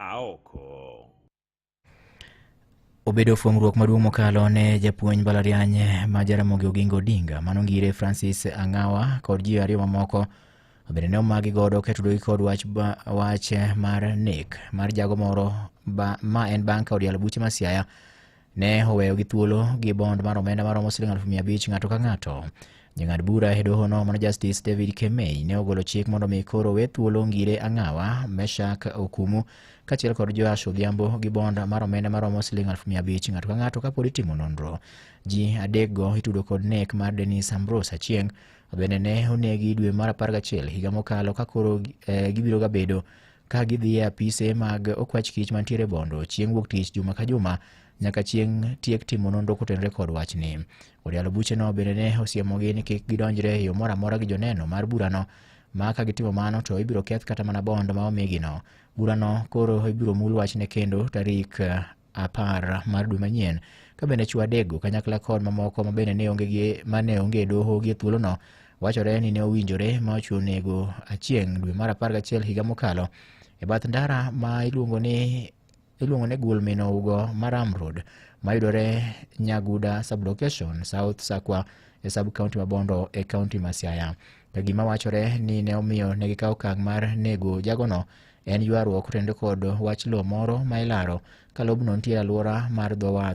Aoko. Obedo fuong'ruok maduong' mokalo ne japuonj mbalariany ma Jaramogi Oginga Odinga manongire Francis Ang'awa kod ji ariyo mamoko bende ne omagi godo ketudore kod wach, wach mar nek mar jago moro ma en bang' ka od yalo buche ma Siaya ne oweyogi thuolo gi bond mar omenda maromo siling 500,000 ng'ato ka ng'ato. Jang'ad bura e doho no mano Justice David Kemei ne ogolo chik mondo mi koro we thuolo Ngire Ang'awa, Meshak Okumu kaachiel kod Joash Odhiambo gi bond mar omenda maromo siling 500,000 ng'ato ka ng'ato kapod itimo nonro. Ji adekgo itudo kod nek mar Dennis Ambrose Achieng' bende ne onegi dwe mar 11 higa mokalo ka koro gibiro ga bedo ka gidhi e apise mag okwach kich mantiere Bondo chieng' wuok tich juma ka juma nyaka chieng' tiek timo nonro kotenore kod wachni. Od yalo bucheno bende ne osiemogi ni kik gidonjre e yo moro amora gi joneno mar burano ma ka gitimo mano to ibiro keth kata mana bond ma omigino. Burano koro ibiro mul wachne kendo tarik 10 mar dwe manyien ka bende chwo adekgo kanyakla kod mamoko ma bende ne onge gi mane onge e doho gi e thuolono wachore ni ne owinjore ma ochiwo nego Achieng' dwe mar 11 higa mokalo e bath ndara ma iluongo ni Gul Mino Ugo Maram Road mayudore Nyaguda sublocation South Sakwa e sub county ma Bondo e county ma Siaya. To gima wachore ni ne omiyo ne gikawo okang' mar nego jagono en ywaruok kotenore kod wach lowo moro ma ilaro ka lobno nitie e alwora mar dho wath.